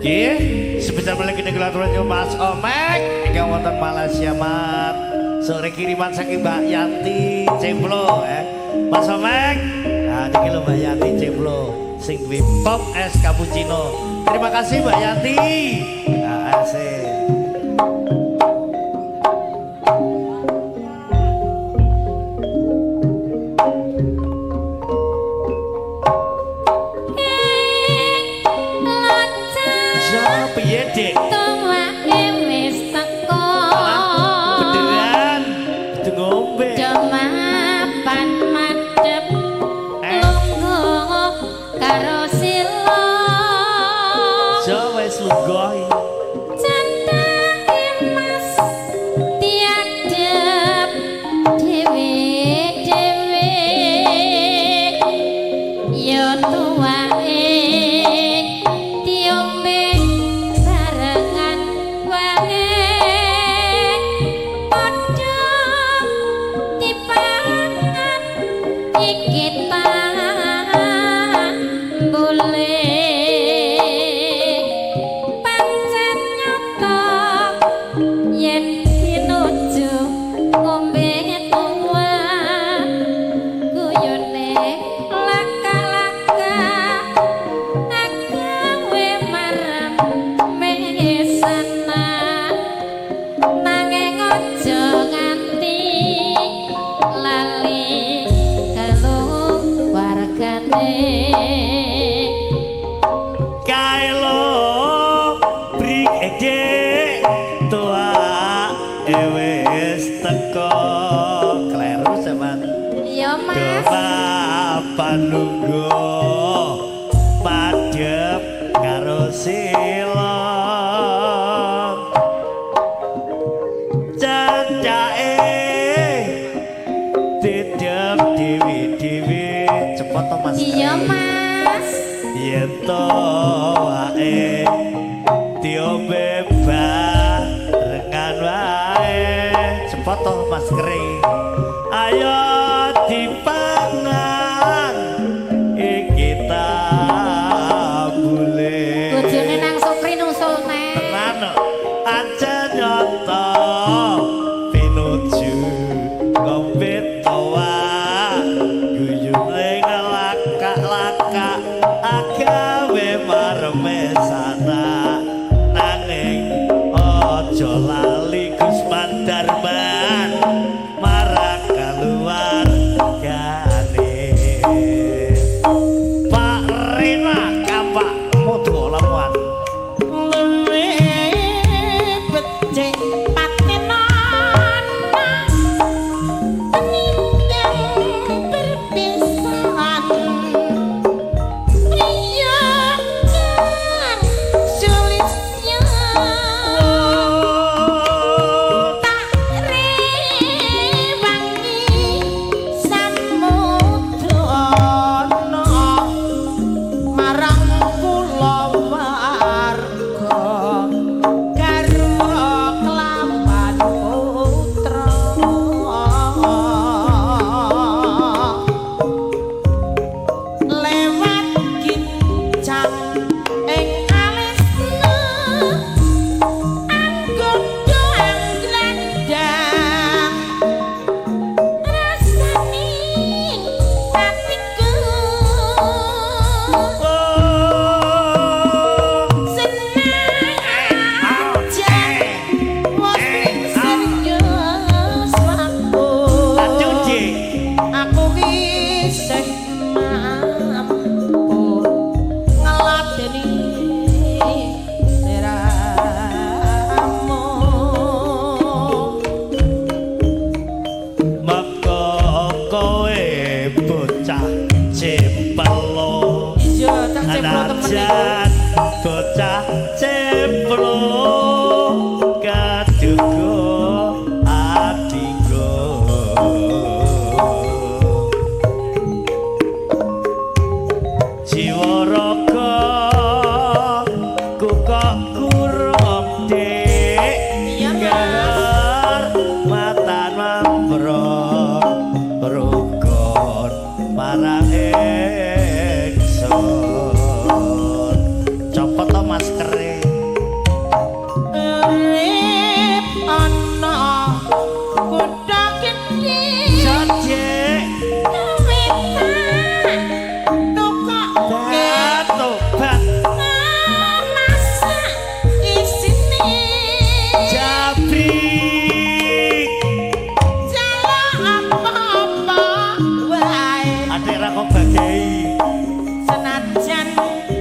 Nggih, sebesar malih kula aturaken Mas Omek ingkang wonten Malaysia Mat. Sore kiriman saking Mbak Yanti Cemplo Mas Omek. Nah, niki lho Mbak Yanti Cemplo sing duwe pop es cappuccino. Terima kasih Mbak Yanti. Nah, asik. Ya piye, Dik? Tuwake wis teko. Beneran kudu ngombe. Mapan madhep lungguh karo sila. Ya wis lungguh. Candake Mas tiadep dhewe-dhewe. Ya tuwake diombe barengan wae. Padha dipangan iki tambule. Pancen nyata yen pinuju ngombe tuwak guyone laka-laka agawe marem mesana nanging aja nganti lali keluargane. Kae lho brik Dik tuwake wis teko. Kleru sampean. Iya Mas. Papan lungguh madhep karo sila. Cacake didep dewi-dewi cepet to Mas. Iya Mas. Yen tuwake diombe barengan wae. Cepet to Mas Kri. Ayo dipangan iki tambule. Bojone nang Sukri nusul neh. Tenan aja nyata pinuju ngombe towa guyune ngelakak-lakak agawe mareme sana nanging aja lali Gusman Darman marang keluargane. Pak Rena Kampak Modo Lamuan. Luwih becik patenana tenimbang perpisahan priya kang sulitnya tak rewangi samudana marang kulawarga garwa kelawan putra lewat gincang ing alisna anggoda anglandang rasane atiku seneng aja wis serius aku. Aduh, Dik. Aku isih mampu ngladeni sliramu. Maka kowe bocah cempelo. Iya, cah cemplo temen iku. Anajan bocah cemplo kaduga adinggo. Jiwa raga ku kok kurang Dik. Iya, Mas. Ger matan mambrok rukun marang ingsun. Copot to maskere. Yen